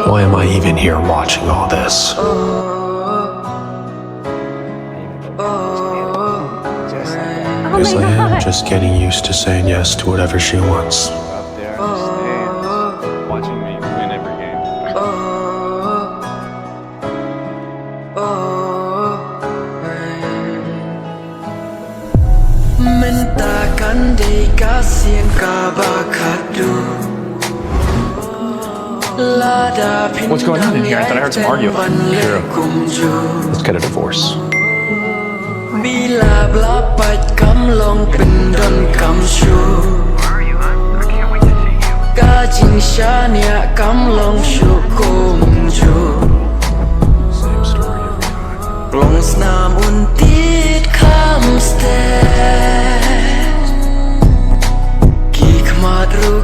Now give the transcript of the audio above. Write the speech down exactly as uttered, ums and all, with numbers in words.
Why am I even here watching all this? Oh Guess my I am God. Just getting used to saying yes to whatever she wants. Up there on the stands, watching me win every game. Mynta kan dei ka sien kaba khadduh. Lada phin What's going on in here? I thought I heard some arguing. Kumjuh. Let's get a divorce. Bila bla pait kam long pyndon kam shuh. Ka jingshaniah kam long shuh kumjuh. Same story every time. Long snam un tied kham stet. Ki khmat ruh